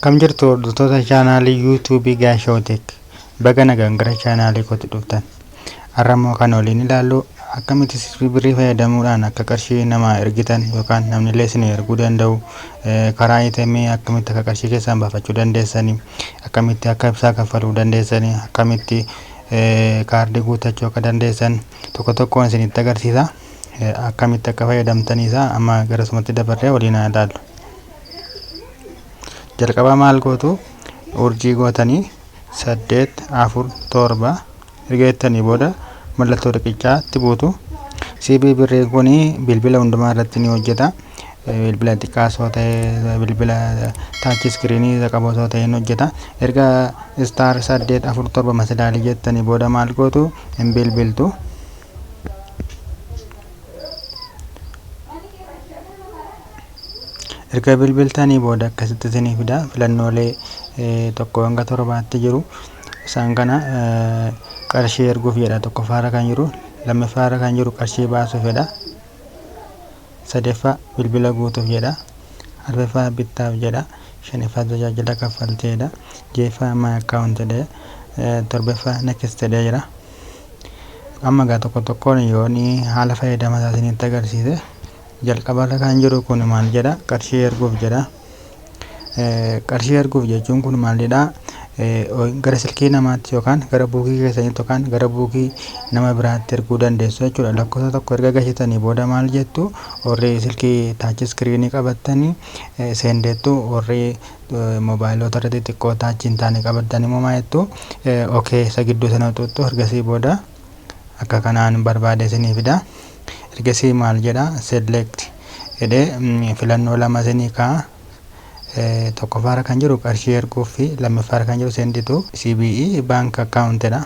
Akkam jirtu hordoftoota chaanaalii yuutuubii Gaashootek, baga nagaan gara chaanaalii kootti dhuftan. Har'a immoo kan waliin ilaallu akkamitti CBE Birrii fayyadamuudhaan akka qarshii namaa ergitan yookaan namni illee isin erguu danda'u, karaa ATM akkamitti akka qarshii keessan baafachuu dandeessanii, akkamitti akka ibsaa kaffaluu dandeessanii, akkamitti kaardii guuttachuu akka dandeessan tokko tokkoon isinitti agarsiisa. Akkamitti akka fayyadamtanii isaa amma garasumatti dabarree waliin haa ilaallu. Jalqaba maal gootu? Urjii gootanii 8 4 7 erga jettanii booda mallattoo riqichaatti buutu. CBE Birriin kun bilbila hundumaa irratti ni hojjeta. Bilbila xiqqaa osoo ta'e, bilbila touch screenii qabu osoo ta'e ni hojjeta. Erga *847 masilaalii jettanii booda maal gootu? Hin bilbiltu. Erga bilbiltanii booda akkasitti isinii fida. Filannoolee 1 hanga 7tti jiru. Isaan kana qarshii erguuf jedha tokkoffaarra kan jiru. Lammaffaarra kan jiru qarshii baasuuf jedha. Sadaffaa bilbila guutuuf jedha. Arfaffaa bittaaf jedha. Shanaffaa tajaajila kaffaltii jedha. Ja'affaa my account jedhee, torbaffaa next jedhee jira. Amma egaa tokko tokkoon yoon haala fayyadama isaa isinitti agarsiise, jalqabarra kan jiru kun maal jedha? Qarshii erguuf jedha. Qarshii erguuf jechuun kun maalidha? Gara silkii namaatti yookaan gara buukii keessaniitti yookaan gara buukii nama biraatti erguu dandeessu jechuudha. Lakkoofsa tokko erga gashitanii booda maal jettu? Warri silkii touch screenii qabattanii send jettu, warri moobaayilota irra xixiqqoo touch hin taane qabattan immoo maal jettu? Okay, isa gidduu sana xuxxu. Ergasii booda akka kanaan barbaade isinii fida. Ergasii maal jedha? Select jedhee filannoo lama isinii ka'a. Tokkoffaarra kan jiru qarshii erguu fi lammaffaarra kan jiru send to CBE bank account dha.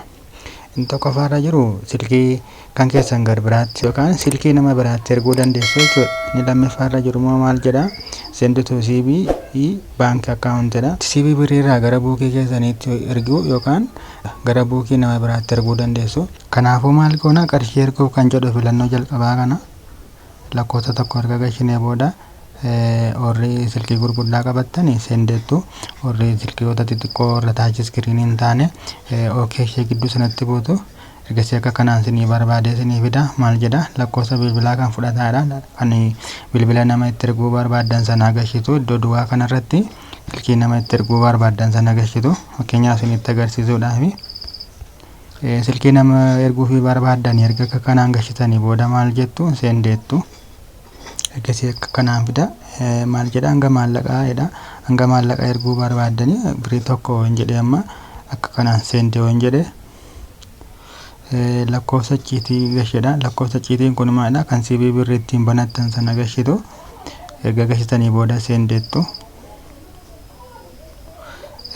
Inni tokkoffaarra jiru silkii kan keessan gara biraatti yookaan silkii nama biraatti erguu dandeessu jechuudha. Inni lammaffaarra jiru immoo maal jedha? Send to CBE bank account dha. CBE Birriirraa gara buukii keessaniitti erguu yookaan gara buukii nama biraatti erguu dandeessu. Kanaafuu maal goona? Qarshii erguuf kan jedhu filannoo jalqabaa kana lakkoofsa tokko erga gashinee booda, warri silkii gurguddaa qabattan send jettu, warri silkiiwwan xixiqqoo irra touch screenii hin taane okay ishee gidduu sanatti buutu. Ergasii akka kanaan isinii barbaadee isinii fida. Maal jedha? Lakkoofsa bilbilaa kan fudhataadha. Kan bilbila nama itti erguu barbaaddan sanaa gashitu. Iddoo duwwaa kanarratti silkii nama itti erguu barbaaddan sana gashitu. Fakkeenyaaf isinitti agarsiisuudhaafi silkii nama erguufii barbaaddan erga akka kanaan gashitanii booda maal jettu? Send jettu. Ergasii akka kanaan fida. Maal jedha? Hanga maallaqaa jedha. Hanga maallaqaa erguu barbaaddanii birrii tokko hin jedhe. Amma akka kanaan send hin jedhe, lakkoofsa icciitii gashedha. Lakkoofsa icciitiin kun maalidha? Kan CBE Birrii ittiin banattan sana gashitu. Erga gashitanii booda send jettu.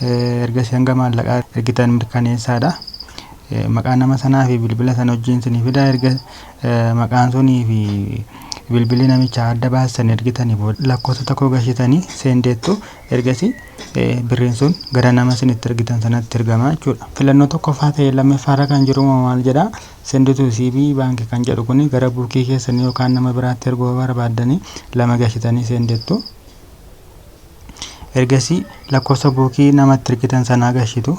Ergasii hanga maallaqaa ergitan mirkaneessaadha. Maqaa nama sanaa fi bilbila sana wajjin isinii fida. Erga maqaan sunii fi bilbilli namichaa adda baastan ergitanii booda lakkoofsa tokko gashitanii send jettu. Ergasii birriin sun gara nama isinitti ergitan sanatti ergama jechuudha. Filannoo tokkoffaa ta'e, lammaffaarra kan jiru maal jedha? Send to CBE bank kan jedhu kun gara buukii keessanii yookaan nama biraatti erguu barbaaddanii lama gashitanii send jettu. Ergasii lakkoofsa buukii namatti ergitan sanaa gashitu.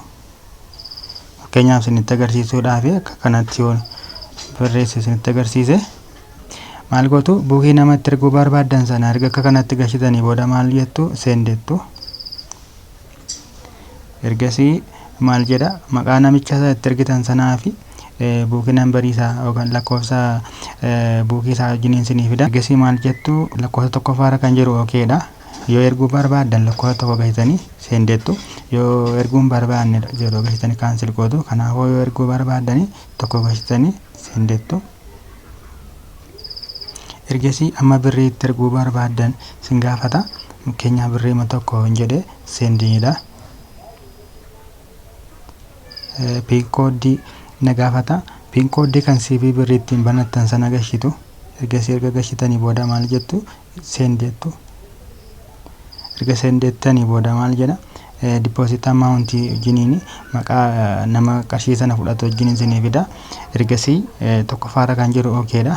Fakkeenyaaf isinitti agarsiisuudhaaf akka kanatti yoo barreesse isinitti agarsiise, maal gootu? Buukii namatti erguu barbaaddan sana erga akka kanatti gashitanii booda maal jettu? Send jettu. Ergasii maal jedha? Maqaa namicha itti ergitan sanaa fi buukii numberii isaa yookaan lakkoofsa buukii isaa wajjiniin isinii fida. Ergasii maal jettu? Lakkoofsa tokkoffaarra kan jiru okay dha. Yoo erguu barbaaddan lakkoofsa tokko gashitanii send jettu. Yoo erguu hin barbaanne zero gashitanii cancel gootu. Kanaafuu yoo erguu barbaaddanii tokko gashitanii send jettu. Ergasii amma birrii itti erguu barbaaddan sin gaafata. Fakkeenyaaf birrii tokko hin jedhe, sendiidha. PIN codeii na gaafata. PIN codeii kan CBE Birrii ittiin banattan sana gashitu. Ergasii erga gashitanii booda maal jettu? Send jettu. Erga send jettanii booda maal jedha? Deposit amountii wajjiniin, maqaa nama qarshii sana fudhatu wajjin isinii fida. Ergasii tokkoffaarra kan jiru okay dha.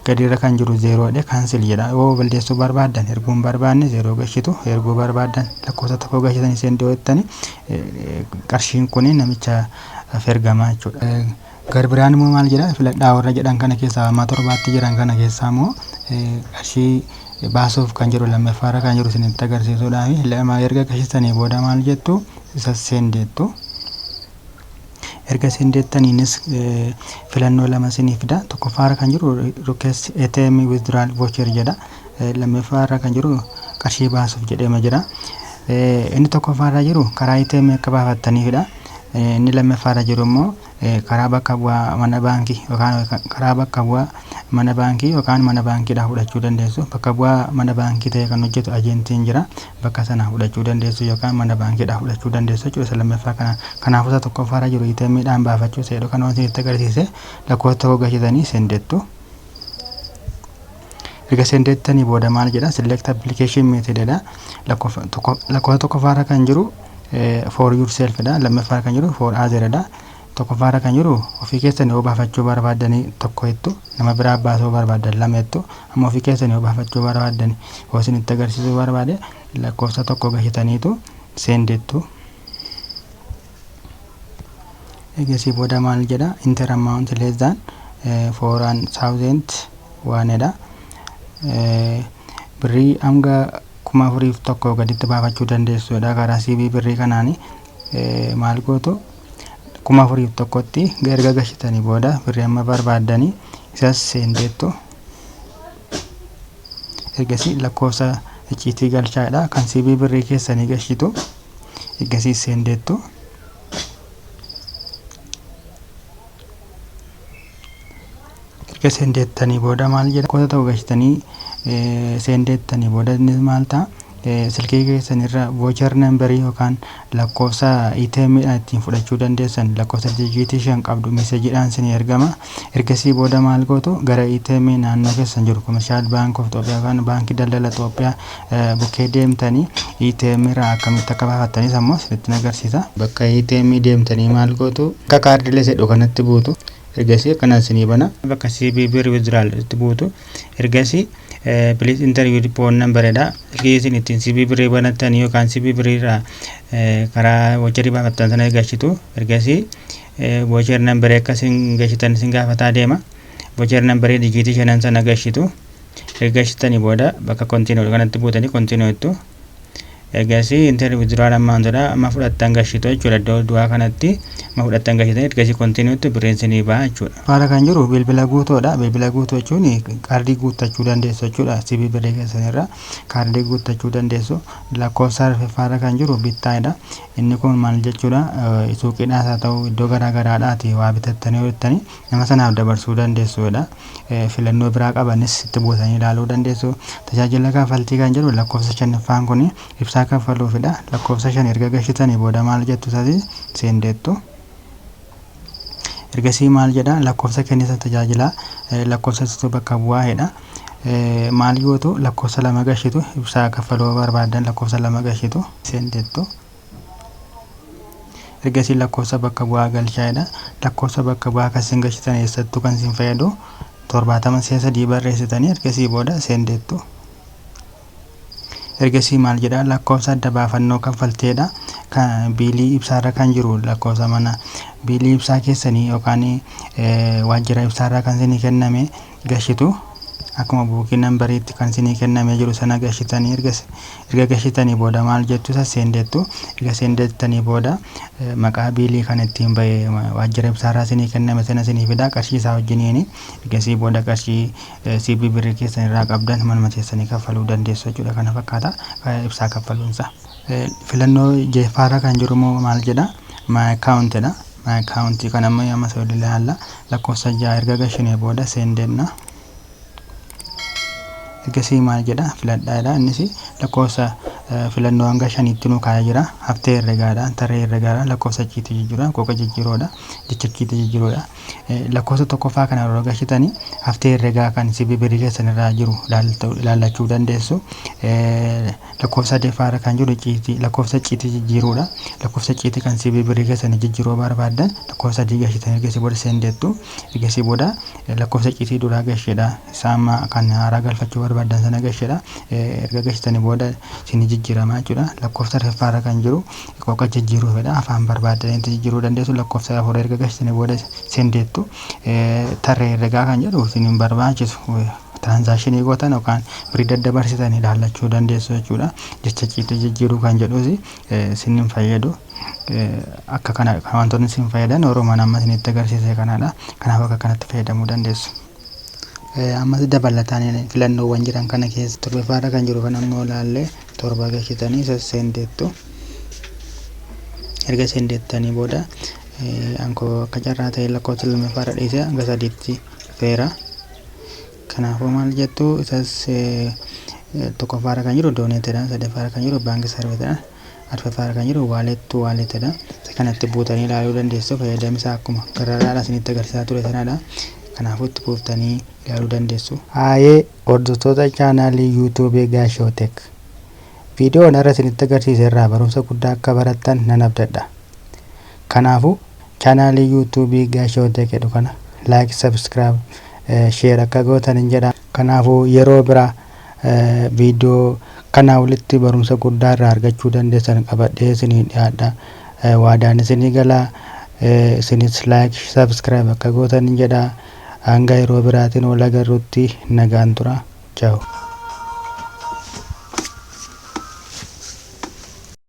Gadiirra kan jiru zero dha, cancel jedha. Yoo balleessuu barbaaddan, erguu hin barbaanne, zero gashitu. Erguu barbaaddan, lakkoofsa tokko gashitanii send yoo jettani, qarshiin kun namicha ergamaa jechuudha. Garbiraan immoo maal jedha? Filadhaa warra jedhan kana keessaa, amma torbaatti jiran kana keessaa immoo, qarshii baasuuf kan jedhu lammaffaarra kan jiru isinitti agarsiisuudhaaf. Lama erga gashitanii booda maal jettu? Isa send jettu. Erga send jettaniinis filannoo lama isinii fida. Tokkoffaarra kan jiru "Request ATM withdrawal voucher" jedha. Lammaffaarra kan jiru qarshii baasuuf jedhama jira. Inni tokkoffaarra jiru karaa ATM akka baafattaniifidha. Inni lammaffaarra jiru immoo karaa bakka bu'aa mana baankii yookaan karaa bakka bu'aa mana baankii yookaan mana baankiidhaa fudhachuu dandeessu. Bakka bu'aa mana baankii ta'e kan hojjetu agentiin jira. Bakka sana fudhachuu dandeessu yookaan mana baankiidhaa fudhachuu dandeessu jechuudha isa lammaffaa kana. Kanaafuu isa tokkoffaarra jiru ATMdhaan baafachuu seedhu kan isinitti agarsiise, lakkoofsa tokko gashitanii send jettu. Erga send jettanii booda maal jedha? "Select application method" jedha. Lakkoofsa tokkoffaarra kan jiru "For yourself" dha. Lammaffaarra kan jiru "For other" dha. Tokkoffaarra kan jiru ofii keessan yoo baafachuu barbaaddanii tokko jettu, nama biraa baasuu barbaaddan lama jettu. Amma ofii keessan yoo baafachuu barbaaddan, yoo isinitti agarsiisuu barbaade, lakkoofsa tokko gashitaniitu send jettu. Egasii booda maal jedha? "Enter amount less than 4001" dha. Birrii hanga 4001 gaditti baafachuu dandeessuudha karaa CBE Birrii kanaani. Maal gootu? 4001tti erga gashitanii booda birrii amma barbaaddanii isas send jettu. Ergasii lakkoofsa icciitii galchaadha, kan CBE Birrii keessanii gashitu. Ergasii send jettu. Erga send jettanii booda maal jedha? Lakkoofsa tokko gashitanii send jettanii booda innis maal ta'a? Silkii keessan irra voucher numberii yookaan lakkoofsa ATM dhaan ittiin fudhachuu dandeessan, lakkoofsa digitii shan qabdu, messageiidhaan isinii ergama. Ergasii booda maal gootu? Gara ATM naannoo keessan jiru, Commercial Bank of Ethiopia yookaan Baankii Daldala Itoophiyaa bukkee deemtanii ATM irraa akkamitti akka baafattanis ammoo isinitti agarsiisa. Bakka ATM deemtanii maal gootu? Akka cardless jedhu kanatti buutu. Ergasii akkana isinii bana. Bakka CBE Birr withdrawal itti buutu. Ergasii "Please enter your phone number" dha. Silkii isin ittiin CBE Birrii banattanii yookaan CBE Birrii irraa karaa voucherii baafattan sana gashitu. Ergasii voucher number akka isin gashitan isin gaafataa deema. Voucher number digitii shanan sana gashitu. Erga gashitanii booda bakka "Continue" kanatti buutanii "Continue" jettu. Ergasii "Enter withdrawal amount" dha. Amma fudhattan gashitu jechuudha. Iddoo du'aa kanatti amma fudhattan gashitan. Ergasii "Continue" tti birriin isinii ba'a jechuudha. Faara kan jiru bilbila guutuudha. Bilbila guutuu jechuun kaardii guuttachuu dandeessu jechuudha. CBE Birrii keessan irraa kaardii guuttachuu dandeessu. Lakkoofsa arfaffaarra kan jiru bittaadha. Inni kun maal jechuudha? Suuqiidhaas haa ta'u, iddoo garaa garaadhaati waa bitattanii yoo jettanii nama sanaaf dabarsuu dandeessuudha. Filannoo biraa qabanis itti buutanii ilaaluu dandeessu. Tajaajila kaffaltii kan jedhu lakkoofsa shanaffaan kun ibsaa kaffaluufidha. Lakkoofsa shan erga gashitanii booda maal jettu? Isaati send jettu. Ergasii maal jedha? Lakkoofsa kennisa tajaajilaa, lakkoofsa isitu bakka bu'aa'edha. Maal gootu? Lakkoofsa lama gashitu. Ibsaa kaffaluu barbaadan lakkoofsa lama gashitu, send jettu. Ergasii lakkoofsa bakka bu'aa galchaa'edha. Lakkoofsa bakka bu'aa kan isin gashitan eessattuu kan isin fayyadu, 70 si'a sadii barreessitanii ergasii booda send jettu. Ergasii maal jedha? Lakkoofsa adda baafannoo kaffalteedha. Kan biilii ibsaarra kan jiru, lakkoofsa mana biilii ibsaa keessanii yookaan waajjira ibsaarraa kan isinii kenname gashitu. Akkuma booking numberiitti kan isinii kennamee jiru sana gashitanii, erga gashitanii booda maal jettu? Isa send jettu. Erga send jettanii booda maqaa biilii kan ittiin bahe waajjira ibsaarraa isinii kenname sana isinii fida, qarshii isaa wajjiniini. Ergasii booda qarshii CBE Birrii keessan irraa qabdan manuma keessanii kaffaluu dandeessu jechuudha. Kana fakkaata ibsaa kaffaluunsa. Filannoo jeeffaarra kan jiru immoo maal jedha? "My account" dha. My account kan amma amma isa ilaalla. Lakkoofsa ja'a erga gashinee booda send jenna. Ergasii maal jedha? Filadhaadha. Innis lakkoofsa Filannoo hanga shaniitti nu kaa'ee jira. Haftee herregaadha, tarree herregaadha, lakkoofsa icciitii jijjiirudha, qooqa jijjiiruudha, jecha icciitii jijjiiruudha. Lakkoofsa tokkoffaa kana yeroo galchitanii haftee herregaa kan CBE Birrii keessan irraa jiru ilaallachuu dandeessu. Lakkoofsa sadaffaa irra kan jiru icciitii, lakkoofsa icciitii jijjiiruudha. Lakkoofsa icciitii kan CBE Birrii keessanii jijjiiruu barbaaddan lakkoofsa sadii galchitanii ergasii booda send jettu. Ergasii booda lakkoofsa icciitii duraa galchedha. Isa amma kan haaraa galfachuu barbaaddan sana galchedha. Erga galchitanii booda isin jijjiirama jechuudha. Lakkoofsa arfaffaa irra kan jiru qooqa jijjiiruufidha. Afaan barbaaddanitti jijjiiruu dandeessu. Lakkoofsa afur erga galchitanii booda send jettu. Tarree herregaa kan jedhu isin hin barbaachisu. Transaction gootan yookaan birrii daddabarsitan ilaallachuu dandeessu jechuudha. Jecha icciitii jijjiiruu kan jedhus isin hin fayyadu. Akka kana wantoonni isin fayyadan Oromoon amma isinitti agarsiise kanadha. Kanaaf akka kanatti fayyadamuu dandeessu. Ammas dabalataan filannoowwan jiran kana keessa torbaffaarra kan jiru kan ammoo ilaallee torba galchitanii isa send jettu. Erga send jettanii booda ankoo akka carraa ta'e lakkoofsa lammaffaarra dhiisee hanga sadiitti dhufeera. Kanaafuu maal jettu? Isas tokkoffaarra kan jiru donatedha. Sadaffaarra kan jiru bank servicedha. Arfaffaarra kan jiru wallet to walletedha. Isa kanatti buutanii ilaaluu dandeessu. Fayyadamni isaa akkuma gararraadha isinitti agarsiisaa ture sanadha. Kanaafuu itti buuftanii ilaaluu dandeessu. Haayee, hordoftoota chaanaalii YouTubeii Gaashootek. Viidiyoon har'a isinitti agarsiise irraa barumsa guddaa akka barattan nan abdadha. Kanaafuu chaanaalii YouTubeii Gaashootek jedhu kana like, subscribe, share akka gootan hin jedha. Kanaafuu yeroo biraa viidiyoo kanaa walitti barumsa guddaa irraa argachuu dandeessan qabadhee isinii dhiyaadha. Waadaan isinii galaa, isinis like, subscribe akka gootan hin jedha. Hanga yeroo biraatiin wal agarrutti nagaan tura. Ciao.